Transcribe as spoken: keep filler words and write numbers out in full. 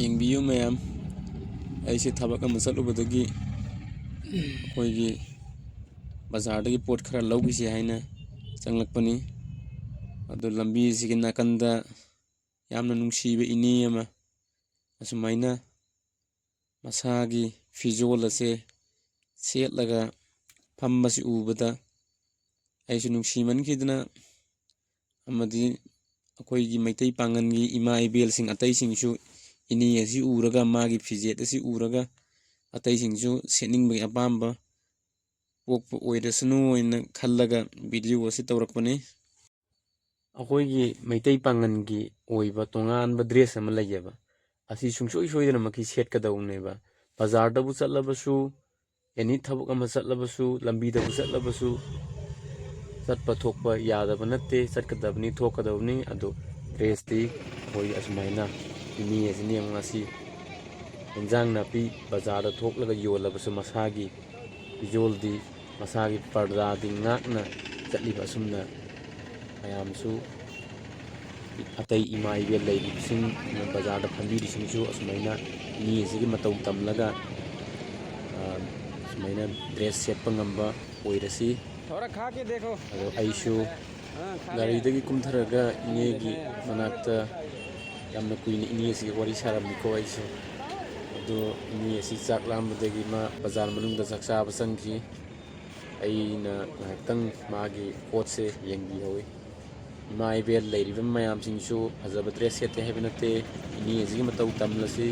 ꯌꯦꯡꯕꯤꯌꯨ ꯃꯌꯥꯝ, ꯑꯩꯁꯦ ꯊꯕꯛ ꯑꯃ ꯆꯠꯂꯨꯕꯗꯒꯤ ꯑꯩꯈꯣꯏꯒꯤ ꯕꯖꯥꯔꯗꯒꯤ ꯄꯣꯠ ꯈꯔ ꯂꯧꯈꯤꯁꯦ ꯍꯥꯏꯅ ꯆꯪꯂꯛꯄꯅꯤ꯫ ꯑꯗꯨ ꯂꯝꯕꯤꯁꯤꯒꯤ ꯅꯥꯀꯟꯗ ꯌꯥꯝꯅ ꯅꯨꯡꯁꯤꯕ ꯏꯅꯦ ꯑꯃ ꯑꯁꯨꯃꯥꯏꯅ ꯃꯁꯥꯒꯤ ꯐꯤꯖꯣꯜ ꯑꯁꯦ ꯁꯦꯠꯂꯒ ꯐꯝꯕꯁꯤ ꯎꯕꯗ ꯑꯩꯁꯨ ꯅꯨꯡꯁꯤꯃꯟꯈꯤꯗꯅ, ꯑꯃꯗꯤ ꯑꯩꯈꯣꯏꯒꯤ ꯃꯩꯇꯩ ꯄꯥꯉꯜꯒꯤ ꯏꯃꯥ ꯏꯕꯦꯜꯁꯤꯡ ꯑꯇꯩꯁꯤꯡꯁꯨ ꯏꯅꯦ ꯑꯁꯤ ꯎꯔꯒ, ꯃꯥꯒꯤ ꯐꯤꯖꯦꯠ ꯑꯁꯤ ꯎꯔꯒ ꯑꯇꯩꯁꯤꯡꯁꯨ ꯁꯦꯠꯅꯤꯡꯕꯒꯤ ꯑꯄꯥꯝꯕ ꯄꯣꯛꯄ ꯑꯣꯏꯔꯁꯅꯨ ꯍꯥꯏꯅ ꯈꯜꯂꯒ ꯚꯤꯗꯤꯑꯣ ꯑꯁꯤ ꯇꯧꯔꯛꯄꯅꯤ꯫ ꯑꯩꯈꯣꯏꯒꯤ ꯃꯩꯇꯩ ꯄꯥꯉꯜꯒꯤ ꯑꯣꯏꯕ ꯇꯣꯉꯥꯟꯕ ꯗ꯭ꯔꯦꯁ ꯑꯃ ꯂꯩꯌꯦꯕ, ꯑꯁꯤ ꯁꯨꯡꯁꯣꯏ ꯁꯣꯏꯗꯅꯃꯛꯀꯤ ꯁꯦꯠꯀꯗꯧꯅꯦꯕ꯫ ꯕꯖꯥꯔꯗꯕꯨ ꯆꯠꯂꯕꯁꯨ, ꯑꯦꯅꯤ ꯊꯕꯛ ꯑꯃ ꯆꯠꯂꯕꯁꯨ, ꯂꯝꯕꯤꯗꯕꯨ ꯆꯠꯂꯕꯁꯨ, ꯆꯠꯄ ꯊꯣꯛꯄ ꯌꯥꯗꯕ ꯅꯠꯇꯦ, ꯆꯠꯀꯗꯕꯅꯤ, ꯊꯣꯛꯀꯗꯕꯅꯤ꯫ ꯑꯗꯣ ꯗ꯭ꯔꯦꯁꯇꯤ ꯑꯩꯈꯣꯏ ꯑꯁꯨꯃꯥꯏꯅ ꯏꯅꯦ ꯑꯁꯤꯅ ꯌꯦꯡꯉꯨ, ꯉꯁꯤ ꯏꯟꯖꯥꯡ ꯅꯥꯄꯤ ꯕꯖꯥꯔꯗ ꯊꯣꯛꯂꯒ ꯌꯣꯜꯂꯕꯁꯨ ꯃꯁꯥꯒꯤ ꯐꯤꯖꯣꯜꯗꯤ, ꯃꯁꯥꯒꯤ ꯄꯔꯗꯥꯗꯤ ꯉꯥꯛꯅ ꯆꯠꯂꯤꯕ꯫ ꯑꯁꯨꯝꯅ ꯃꯌꯥꯝꯁꯨ, ꯑꯇꯩ ꯏꯃꯥ ꯏꯕꯦꯜ ꯂꯩꯔꯤꯕꯁꯤꯡ, ꯕꯖꯥꯔꯗ ꯐꯝꯕꯤꯔꯤꯁꯤꯡꯁꯨ ꯑꯁꯨꯃꯥꯏꯅ ꯏꯅꯦ ꯑꯁꯤꯒꯤ ꯃꯇꯧ ꯇꯝꯂꯒ, ꯑ, ꯑꯁꯨꯃꯥꯏꯅ ꯗ꯭ꯔꯦꯁ ꯁꯦꯠꯄ ꯉꯝꯕ ꯑꯣꯏꯔꯁꯤ꯫ ꯑꯗꯣ ꯑꯩꯁꯨ ꯒꯥꯔꯤꯗꯒꯤ ꯀꯨꯝꯊꯔꯒ ꯏꯅꯦꯒꯤ ꯃꯅꯥꯛꯇ ꯌꯥꯝꯅ ꯀꯨꯏꯅ ꯏꯅꯦ ꯑꯁꯤꯒ ꯋꯥꯔꯤ ꯁꯥꯔꯝꯃꯤꯀꯣ ꯑꯩꯁꯨ꯫ ꯑꯗꯣ ꯏꯅꯦ ꯑꯁꯤ ꯆꯥꯛ ꯂꯥꯝꯕꯗꯒꯤ ꯃꯥ ꯕꯖꯥꯔ ꯃꯅꯨꯡꯗ ꯆꯥꯛ ꯆꯥꯕ ꯆꯪꯈꯤ꯫ ꯑꯩꯅ ꯉꯥꯏꯍꯥꯛꯇꯪ ꯃꯥꯒꯤ ꯄꯣꯠꯁꯦ ꯌꯦꯡꯕꯤꯍꯧꯏ꯫ ꯏꯃꯥ ꯏꯕꯦꯜ ꯂꯩꯔꯤꯕ ꯃꯌꯥꯝꯁꯤꯡꯁꯨ ꯐꯖꯕ ꯗ꯭ꯔꯦꯁ ꯁꯦꯠꯇꯦ ꯍꯥꯏꯕ ꯅꯠꯇꯦ, ꯏꯅꯦ ꯑꯁꯤꯒꯤ ꯃꯇꯧ ꯇꯝꯂꯁꯤ꯫